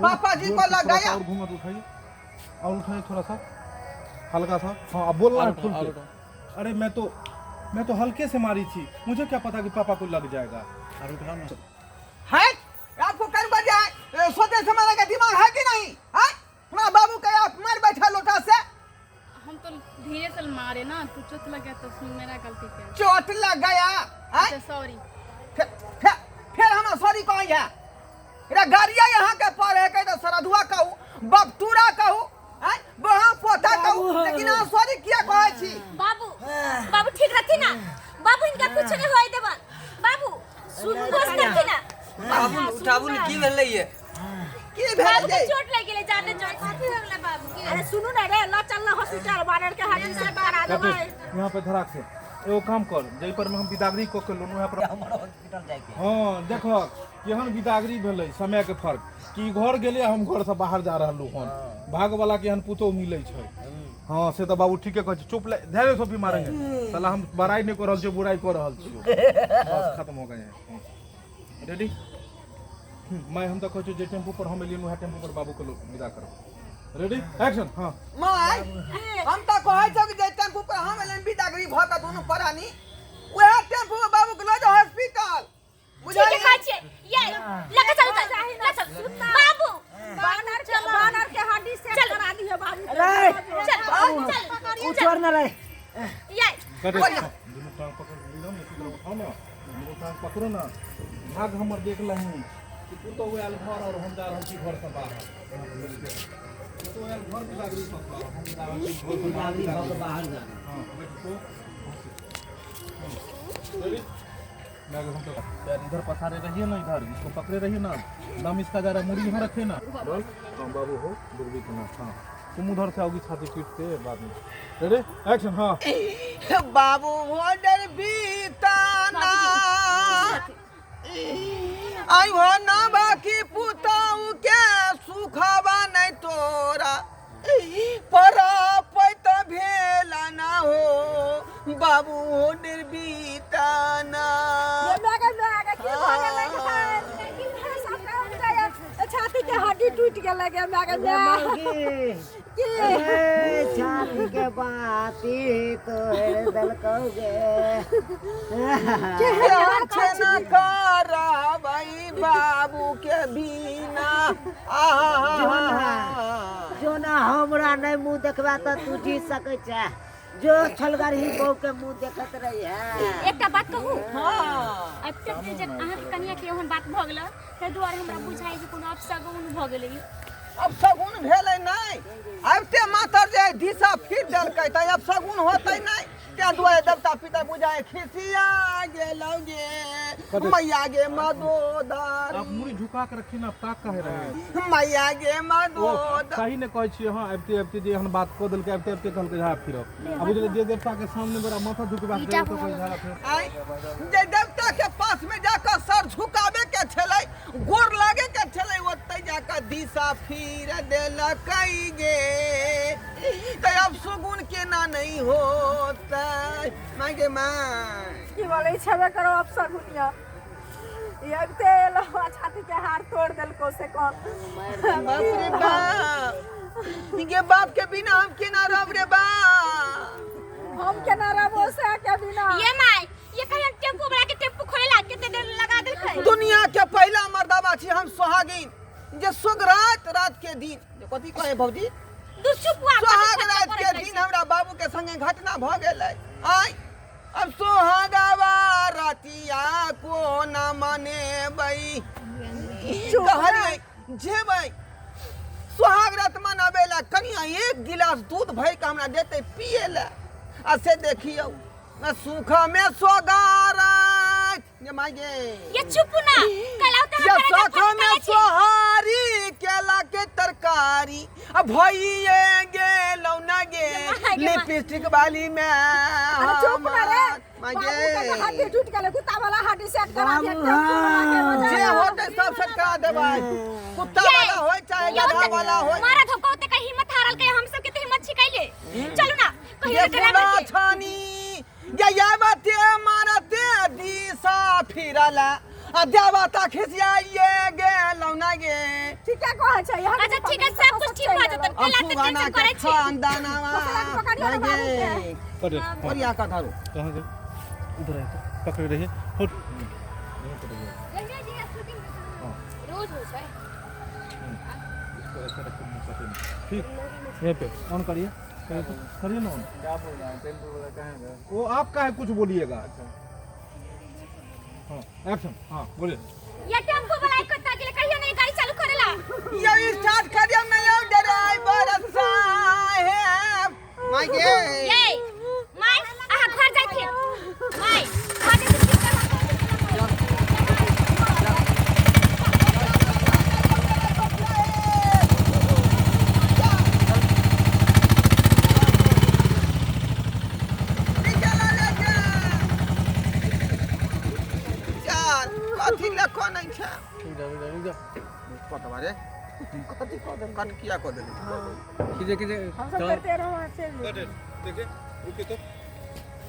पापा जी जोर को से थोड़ा सा लगाया। और घूंघट उठाइए, और उठाइए थोड़ा सा, हल्का सा। हाँ, अब बोलना है खुल और के। उठाओ। अरे मैं तो हल्के से मारी थी, मुझे क्या पता कि पापा को लग जाएगा। और उठाओ ना। है आपको कर बजे है, सोचे समझने का दिमाग है कि नहीं है? हमारा बाबू के आप मार बैठा लोटा से। हम तो धीरे से मारे ना, तू चोट लग गया तो उसमें मेरा गलती क्या? चोट लग गया है? अच्छा सॉरी। फिर फिर फिर हम सॉरी कहीं है। रे गाड़िया यहाँ के पर है, कहीं तो सरधुआ कहू, बपतूरा कहू, हैं, बहा पोता कहू, लेकिन अहाँ सॉरी किया कहै छी? बाबू, बाबू ठीक रहती ना बाबू, इनका कुछ नहीं होय देबन बाबू, सुन बस करती ना। बाबू उठाबू ने, की भेलै ये? की भेल बाबू के जे? चोट लग गेलै, जाने चोट कथी हो गेलै बाबू के? अरे सुनू ना रे, ल चल ना हॉस्पिटल, बानर के हड्डी से करा काटे देबै। यहाँ पे धड़ाक से एगो काम कर, जै पर में हम बिदागरी कऽ के लोन वहाँ पर हमर हॉस्पिटल जाइके। हाँ, देखो केहन बिदागरी भेलै, समय के फर्क कि घर गेलै, हम घर से बाहर जा रहलहुँ हन। भाग वाला के एहन पुतोह मिलै छै। हाँ, से तऽ बाबू ठीके कहै छै। चुप ले, धैर्य सोफी मारेंगे साला। हम बड़ाई नहीं कऽ रहल छियौ, बुराई कऽ रहल छियौ। बस खत्म हो गए, रेडी। मैं हम तऽ कहै छियौ जे टेम्पू पर हम एलियन वएह टेम्पू पर बाबू के लोग विदा करो। Ready, action. हाँ माय, हम तऽ कहै छौ कि जे टेम्पू पर हम एलियन बिदागरी भऽ कऽ दुनू प्राणी, उएह टेम्पू में बाबू के लऽ जाओ हॉस्पिटल। ठीक है, खाइ छियै ये, लके चल चल लके चल बाबू। बानर के हड्डी सेट चल। करा दिए बाबू। अरे चल चल। उठो ना रे। ये कटे। बढ़िया। दुनू टांग पकड़ लियौ ने, इसी तरह उठाओ ना, दुनू टांग पकड़ो ना। भाग हमर देख लहूँ कि पुतोहु आयल घर और हम जा रहल छी घर से बाहर। पुतोहु आयल घर बिदागरी कऽ कऽ, हम जा रहल छी घर से बाहर। बिदागरी भऽ के बाहर जाना। हाँ, बैठ तो। रेडी? मैं अगर हम तो पैर इधर पसारे रहिए ना, इधर इसको पकड़े रहिए ना, दम इसका जा रहा है, मुड़ी यहाँ रखे ना। बोल हाँ बाबू हो दुर्बी के ना। हाँ, तुम उधर से आओगी छाती पीट के बाद में। Ready, action. हाँ बाबू होडर बीताना आई हो ना, बाकी पुताऊ के सुखबा नहीं तोरा पर पैत भेला ना हो, बाबू होडर बीताना। ये माय गे, माय गे, की भऽ गेलै गे? की भऽ सबके उठैया? छाती के हड्डी टूटि गेलै गे माय गे माय। मौगी। की? ए, छाती के बाती तोड़ देलकौ गे। छै ना करबै बाबू के बिना आहा। जो ना हमरा नहीं मुंह देखबा तऽ तू जी सकै छै, जो छलगरही बहू के मुंह देखत रही है। एकटा बात कहू? हाँ। एतेक जे अहाँके कनिया के एहन बात भऽ गेलै, ताहि दुआरे हमरा बुझाइ जे कोनो अपशगुन भऽ गेलै। अब सगुन भेलै नहि, आबिते मातर जे दिशा फिर देलकै तऽ अब सगुन होतै नहि। तें दुआरे देवता पितर बुझाए खिसिया गेलौ गे मैया गे मदोदर। आप मुड़ी झुका के रखी ना, ताक काहे रहे हैं? मैया गे ओ मदोदर। सही ने कहै छियै। हाँ, आबिते आबिते जे एहन बात कऽ देलकै, आबिते आबिते कहलकै झाड़ा फिरब। आ बुझलियै जे देवता के सामने बड़ा माथा झुकबा के तऽ कहै झाड़ा फिरब। आइ जे देवता के पास में जाकर सर झुकावे के छलै, गोर लागे के छलै, ओतै जाकर दिशा फिर देलकै गे, तऽ अब सुगुन केना नहीं होतै माय गे माय? की बोलै छेबे करो अब सगुनिया। ई आबिते एलो आ छाती के हार तोड़ देलको से कह। बाप रे बाप, गे बाप के बिना हम केना रहब रे बाप? हम केना रहबो से के बिना? ये my, ये कहियो टेम्पू वाला के टेम्पू खोले ला कते देर लगा देलकै। दुनिया के पहला मर्दाबा छी हम सोहागिन जे सुगरात रात के दिन जे कथी कहे भौजी? दू चुप हुआ। सोहाग रात के दिन हमरा बाबू के संगे घटना भ गेलै। आय अब सोहागावा रातिया को ना मनेबै, कहलियै जेबै सोहाग रात मनाबै ला, कनिया एक गिलास दूध भरि के हमरा देतै पिए ला, आ से देखियौ ना सूखा में सोगारत ये माय गे। ये चुप ना, कल आवते ये हम सूखा में सोहारी केला के तरकारी आ भइए गेलौ ना गे माय गे माय। लिपस्टिक वाली में। अरे चुप ना रे। माय बाबू के गे हड्डी टूट गेलै, कुत्ता वाला हड्डी सेट करा दिए। बाबू, टेम्पू वाला के हाँ। बजाय। जे होतै सब सेट करा देबै, कुत्ता वाला होय चाहे गधा वाला होय। मारा धोखा होते कहीं हिम्मत हारल के, हम सब के तो हिम्मत छिकैले। चलू ना कहियो ये ड्राइवर फूला के छानी ये ये बाते मारते दिशा फिरला आ देवता खिसियाइए गेलौ ना गे। ठीके कहै छै यहाँ। अच्छा ठीक है, सब कुछ ठीक भऽ जेतन। कैला एते फुगाना टेंशन के करै छी? खानदानवा पकड़ियौ ने बाबूके। अरे और यहाँ का धरो। कहाँ गए? इधर आए तो पकड़े रहिए, हट। रोज होइ छै। इसको ऐसे रखो, मुंह काटे नहीं। ठीक, यहीं पे ऑन करिए, करिए तो, करिए ना ऑन। क्या बोल रहा है टेम्पो वाला? कहाँ है? वो आप का है, कुछ बोलिएगा। हाँ, एक्शन। हाँ, बोलिए। या टेम्पो वाला एक कत्ता गेले, कहियो नहीं गाड़ी चालू करेला। यो स्टार्ट करियो ना यो ड्राइवर साहेब, माय गे। ये my, अहाँ घर जाइथिन। My, घर जाइथिन, ठीक करब। चल, कथी लखो नहीं छै? रुक जा, रुक जा, रुक जा। कटवा रे, कथी कऽ देल? कट किया कऽ देली? कीजिए, कीजिए। हम सब करते रहो, वहाँ चलि। देखिए, रुकिए तो।